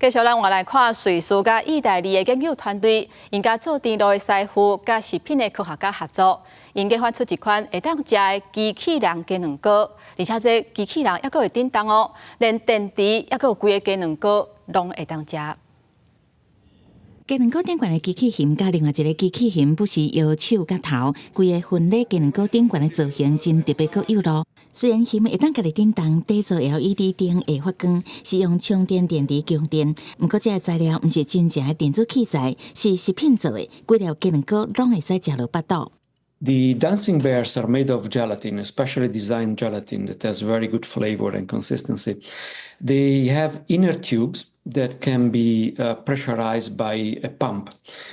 繼續咱換來看瑞士佮意大利的研究團隊，𪜶佮做甜露的師傅佮食品的科學家合作，𪜶研發出一款會當食的機器人雞卵糕，而且這機器人猶閣會振動哦，連電池猶閣有規个雞卵糕攏會當食。雞卵糕頂懸的機器熊佮另外一个機器熊不時搖手佮頭，規个婚禮雞卵糕頂懸的造型真特別閣有路。雖然熊會當家己振動，底座 LED 燈會發光，是用充電電池供電。毋過這个材料毋是真正的電子器材，是食品做的，規粒雞卵糕攏會使食落腹肚。 The dancing bears are made of gelatin, specially designed gelatin that has very good flavor and consistency. They have inner tubes that can be pressurized by a pump.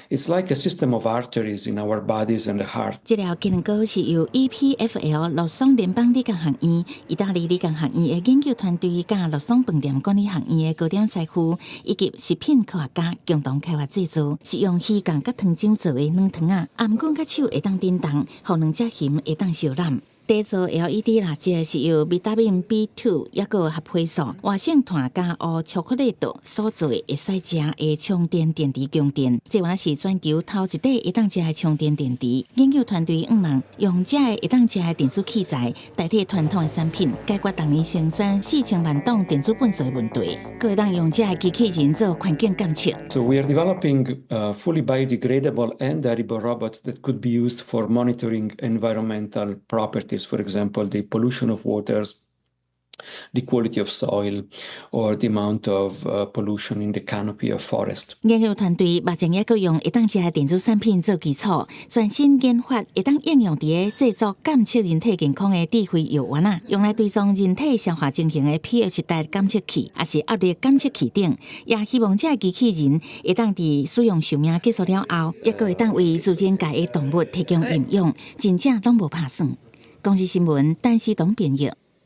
It's like a system of arteries in our bodies and the heart. 這粒雞卵糕是由 EPFL 洛桑聯邦理工學院、意大利理工學院的研究團隊，佮洛桑飯店管理學院的糕點師傅以及食品科學家共同開發製作，是用魚乾佮糖漿做的軟糖仔，頷頸佮手會當振動，予兩隻熊會當相攬。底座 LED 蠟燭是由維他命 B2 抑閣合花素、活性炭佮烏巧克力豆所做的，會使食的充電電池供電。這原來是全球頭一塊會當食的充電電池。研究團隊向望用這个會當食的電子器材代替傳統的產品，解決逐年生產4000萬噸電子糞埽的問題。閣會當用這个機器人做環境監測。 So we are developing fully biodegradable and edible robots that could be used for monitoring environmental properties. For example, the pollution of waters, the quality of soil, or the amount of pollution in the canopy of forest. 研究團隊目前猶閣用會當食的電子產品做基礎，全新研發會當應用佇咧製作監測人體健康的智慧藥丸仔，用來追蹤人體消化情形的 pH 值監測器，抑是壓力監測器等。也希望這个機器人會當佇使用壽命結束了後，猶閣會當為自然界的動物提供營養，真正攏無拍算。公視新聞，陳思東編譯。